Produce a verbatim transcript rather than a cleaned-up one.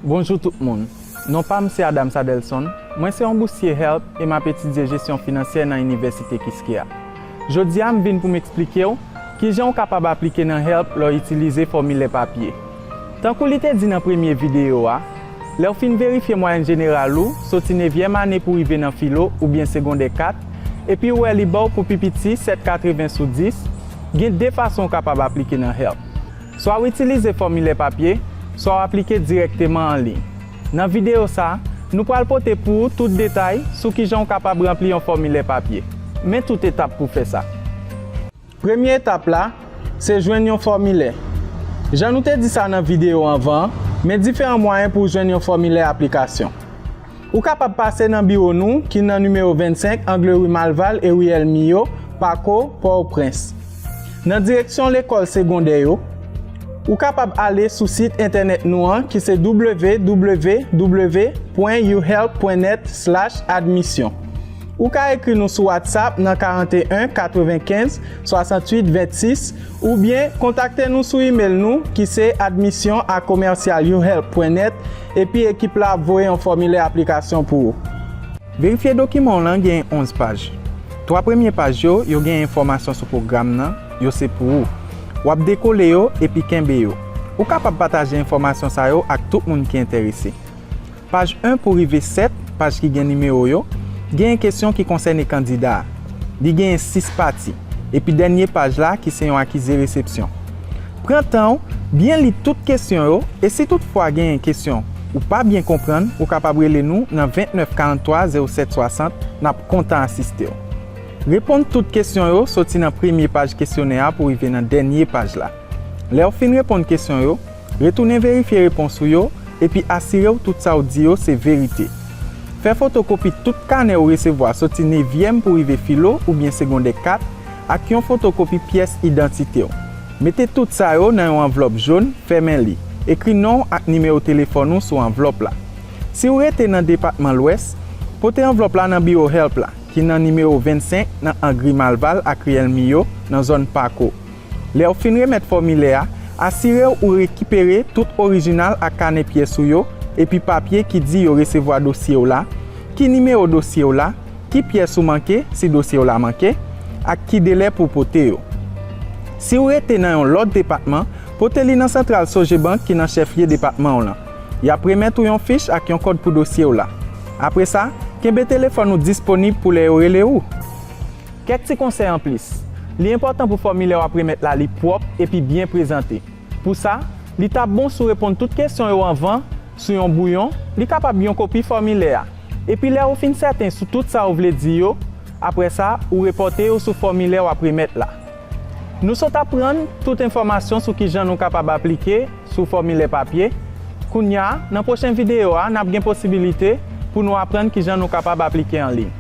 Bonjou tout moun. Non pa m se Adams Adelson. Mwen se yon bousye HELP e m ap etidye jesyon finansyè nan Inivèsite Kiskeya. Jodi a, m vin pou m eksplike w kijan w kapab aplike nan HELP lè w itilize fòmilè papye. Tankou li te di nan premye videyo a, lè w fin verifye mwayèn jeneral ou, soti nevyèm ane pou rive nan filo oubyen segondè kat, epi w wè li ba w pou pi piti sèt katreven sou dis, gen de fason w kapab aplike nan HELP. Swa w itilize fòmilè papye, swa w aplike dirèkteman an liy. Nan videyo sa a, nou pral pote pou ou tout detay sou kijan w kapab ranpli yon fòmilè papye. Men tout etap pou fè sa. Premye etap la, se jwenn yon fòmilè. Jan nou te di sa nan videyo anvan an, men diferan mwayen pou w jwenn yon fòmilè aplikasyon. Ou kapab pase nan biwo nou ki nan nimewo vennsenk Angle Ri Malval e Riyèl Miyo, Pako, Pòtoprens. Nan direksyon lekòl segondè yo, ou kapab ale sou sit entènèt nou an ki se www pwen uhelp pwen net slash admisyon. Ou ka ekri nou sou WhatsApp nan karanteyen katrevenkenz swasanntuit vennsis oubyen kontakte nou sou imèl nou ki se admisyon a commercial uhelp pwen net epi ekip la ap voye yon fòmilè aplikasyon pou ou. Verifye dokiman w lan genyen onz paj. Twa premye paj yo, yo genyen enfòmasyon sou pwogram nan, yo se pou ou. W ap dekole yo epi kenbe yo. Ou kapab pataje enfòmasyon sa yo ak tout moun ki enterese. Paj en pou rive sèt, paj ki gen nimewo yo, genyen kesyon ki konsène kandida a. Li genyen sis pati, epi dènye paj la ki se yon akize resepsyon. Pran tan w, byen li tout kesyon yo, e si toutfwa genyen kesyon ou pa byen konprann, ou kapab rele nou nan vennèf karanntwa zewo sèt swasant, n ap kontan asiste w. Reponn tout kesyon yo soti nan premye paj kesyonè a pou rive nan dènye paj la. Lè w fin reponn kesyon yo, retounen verifye repons ou yo epi asire w tout sa w di yo se verite. Fè fotokopi tout kanè ou resevwa soti nevyèm pou rive filo oubyen segondè kat ak yon fotokopi pyès idantite w. Mete tout sa yo nan yon anvlòp jòn, fèmen li. Ekri non w ak nimewo telefòn ou sou anvlòp la. Si w rete nan depatman Lwès, pote anvlòp la nan biwo HELP la, ki nan nimewo vennsenk nan Angri Malval ak Riyèl Miyo, nan zòn Pako. Lè w fin remèt fòmilè a, asire w ou rekipere tout orijinal ak kanè pyès ou yo, epi papye ki di yo resevwa dosye w la, ki nimewo dosye w la, ki pyès ou manke, si dosye w la manke, ak ki delè pou w pote yo. Si w rete nan yon lòt depatman, pote li nan santral Sogebank ki nan chèflye depatman w lan. Y ap remèt ou yon fich ak yon kòd pou dosye w la. Apre sa, kenbe telefòn ou disponib pou lè yo rele ou. Kèk ti konsèy anplis. Li enpòtan pou fòmilè w ap remèt la li pwòp epi byen prezante. Pou sa, li t ap bon si w reponn tout kesyon yo anvan sou yon bouyon, li kapab yon kopi fòmilè a. Epi lè ou fin sèten sou tout sa ou vle di yo, apre sa, ou repòte yo sou fòmilè w ap remèt la. Nou sot aprann tout enfòmasyon sou kijan nou kapab aplike sou fòmilè papye. Kounye a, nan pwochen videyo a, n ap gen posibilite pou nou aprann kijan nou kapab aplike an liy.